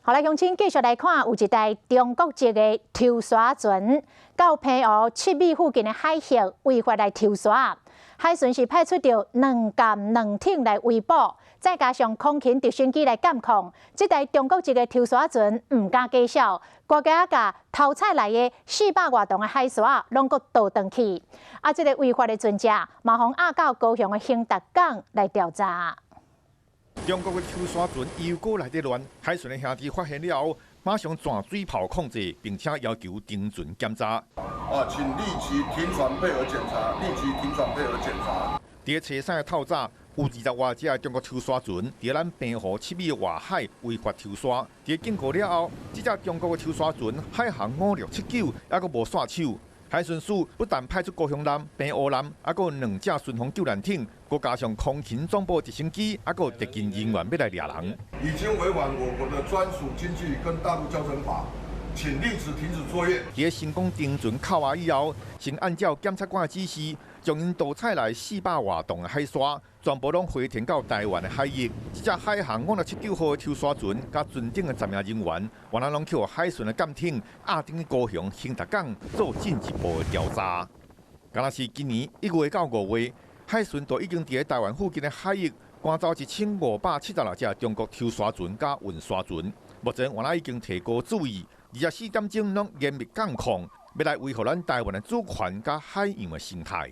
好來，鄉親繼續來看，有一台中國籍的抽沙船到澎湖7米附近的海域違法來抽沙，海巡是派出著兩艦兩艇來圍捕，再加上空勤直升機來監控，這台中國籍的抽沙船毋敢假手，閣共偷採來的400外噸的海沙攏閣倒轉去。啊，這個違法的船隻嘛，予押到高雄的興達港來調查。中國的抽沙船又閣來咧亂，海巡的兄弟發現了後，馬上轉水炮控制，並且要求停船檢查。啊，請立即停船配合檢查，立即停船配合檢查。佇初三的透早，有20外隻的中國抽沙船佇咱澎湖7米外海違法抽沙。佇經過了後，這隻中國的抽沙船海航5679猶閣無煞手。海巡署不但派出高雄艦、澎湖艦，猶閣兩隻順風救難艇，閣加上空勤總部直升機，猶閣特勤人員欲來掠人。已經違反我國的專屬經濟跟大陸交通法，請立即停止作業。佇成功停船扣押以後，先按照檢察官的指示，將𪜶盜採來400外噸的海沙，全部攏回填到台灣的海域。這隻海航5679號的抽沙船，佮船頂的10名人員，原來攏予海巡的艦艇押轉去高雄興達港做進一步的調查。敢若是今年1月到5月，海巡就已經佇台灣附近的海域趕走1576隻中國抽沙船佮運沙船。目前原來已經提高注意，24點鐘攏嚴密監控，欲來維護咱台灣的主權佮海洋的生態。